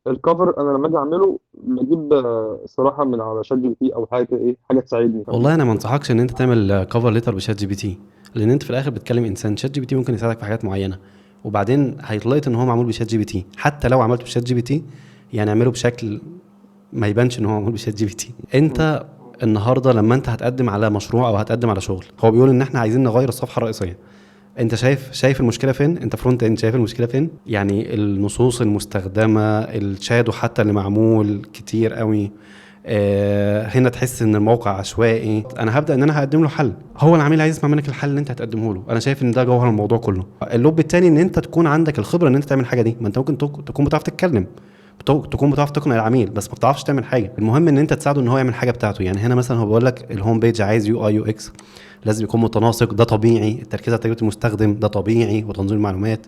ال cover انا لما اجي اعمله بجيب الصراحة من على ChatGPT او حاجه، ايه حاجة تساعدني، فاهم؟ والله انا ما انصحكش ان انت تعمل cover letter ب ChatGPT، لان انت في الاخر بتكلم انسان. ChatGPT ممكن يساعدك في حاجات معينه، وبعدين هيتلقط ان هو معمول ب ChatGPT. حتى لو عملته ب ChatGPT، يعني اعمله بشكل ما يبانش ان هو معمول ب ChatGPT. انت النهارده لما انت هتقدم على مشروع او هتقدم على شغل، هو بيقول ان احنا عايزين نغير الصفحة الرئيسيه، انت شايف المشكلة فين؟ انت front end، شايف المشكلة فين؟ يعني النصوص المستخدمه، ال shadow حتى اللي معمول كتير قوي، هنا تحس ان الموقع عشوائي. انا هبدا ان انا هقدم له حل، هو العميل عايز يسمع منك الحل اللي انت هتقدمه له. انا شايف ان ده جوهر الموضوع كله. اللب الثاني ان انت تكون عندك الخبرة ان انت تعمل الحاجة دي. ما انت ممكن تكون بتعرف تتكلم، تكون بتعرف تقنع العميل، بس ما بتعرفش تعمل حاجه. المهم ان انت تساعده ان هو يعمل حاجة بتاعته. يعني هنا مثلا هو بيقول لك ال home page عايز UI UX لازم يكون متناسق، ده طبيعي. التركيز على تجربه المستخدم ده طبيعي، وتنظيم المعلومات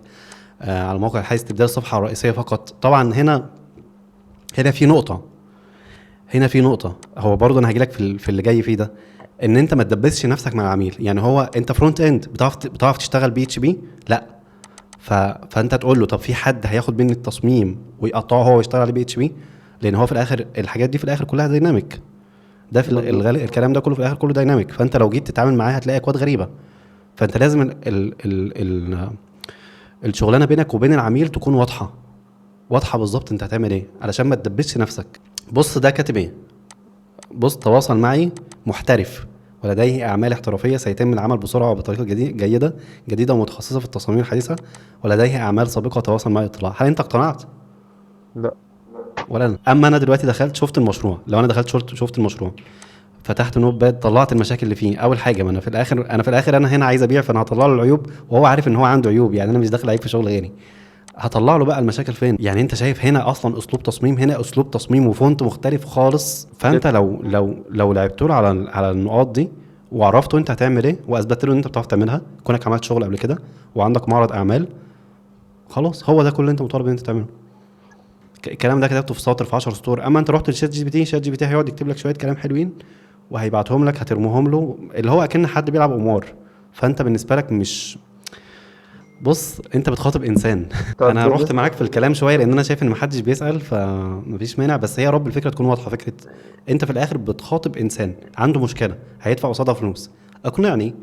على موقع الحديث، استبدال الصفحة الرئيسية فقط. طبعا هنا في نقطه، هنا في نقطه، هو برضه انا هاجي لك في اللي جاي فيه ده، ان انت ما تدبسش نفسك مع العميل. يعني هو انت front end بتعرف تشتغل PHP؟ لا. فانت تقول له طب في حد هياخد مني التصميم ويقطعه هو ويشتغل عليه PHP؟ لان هو في الاخر الحاجات دي في الاخر كلها dynamic. ده في الكلام ده كله في الاخر كله dynamic. فانت لو جيت تتعامل معاه هتلاقي اكواد غريبه. فانت لازم ال ال ال ال الشغلانة بينك وبين العميل تكون واضحة، واضحة بالظبط انت هتعمل ايه، علشان ما تدبسش نفسك. بص ده كاتب ايه، بص: تواصل معي محترف ولديه اعمال احترافيه، سيتم العمل بسرعة وبطريقة جيدة جديدة ومتخصصه في التصاميم الحديثة ولديه اعمال سابقه، تواصل معي اطلاع. هل انت اقتنعت؟ لا. ولا انا. اما انا دلوقتي دخلت شفت المشروع، لو انا دخلت شفت المشروع، فتحت Notepad، طلعت المشاكل اللي فيه. اول حاجة ما انا في الاخر، انا هنا عايز ابيع، فانا هطلع له العيوب، وهو عارف ان هو عنده عيوب. يعني انا مش داخل عيب في شغل غيري، هطلع له بقى المشاكل فين. يعني انت شايف هنا اصلا اسلوب تصميم، هنا اسلوب تصميم و font مختلف خالص. فانت لو لعبت له على النقاط دي وعرفته انت هتعمل ايه، واثبتت له ان انت بتعرف تعملها، كونك عملت شغل قبل كده وعندك معرض اعمال، خلاص هو ده كل اللي انت مطالب ان انت تعمله. الكلام ده كتبته في سطر، في 10 سطور. اما انت رحت لشات جي بي تي، شات جي بي تي هيقعد يكتب لك شوية كلام حلوين وهيبعتهم لك، هترموهم له، اللي هو اكن حد بيلعب قمار. فانت بالنسبة لك مش، بص انت بتخاطب انسان. طب انا رحت بالنسبه، معاك في الكلام شوية لان انا شايف ان محدش بيسال، فمفيش مانع، بس هي يا رب الفكرة تكون واضحه. فكرة انت في الاخر بتخاطب انسان عنده مشكلة هيدفع قصادها فلوس. اقنعني،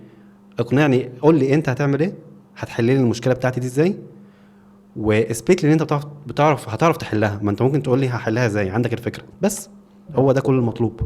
اقنعني، قول لي انت هتعمل ايه، هتحل لي المشكلة بتاعتي دي ازاي، واثبت لي ان انت بتعرف هتعرف تحلها. ما انت ممكن تقول لي هحلها ازاي، عندك الفكرة، بس هو ده كل المطلوب.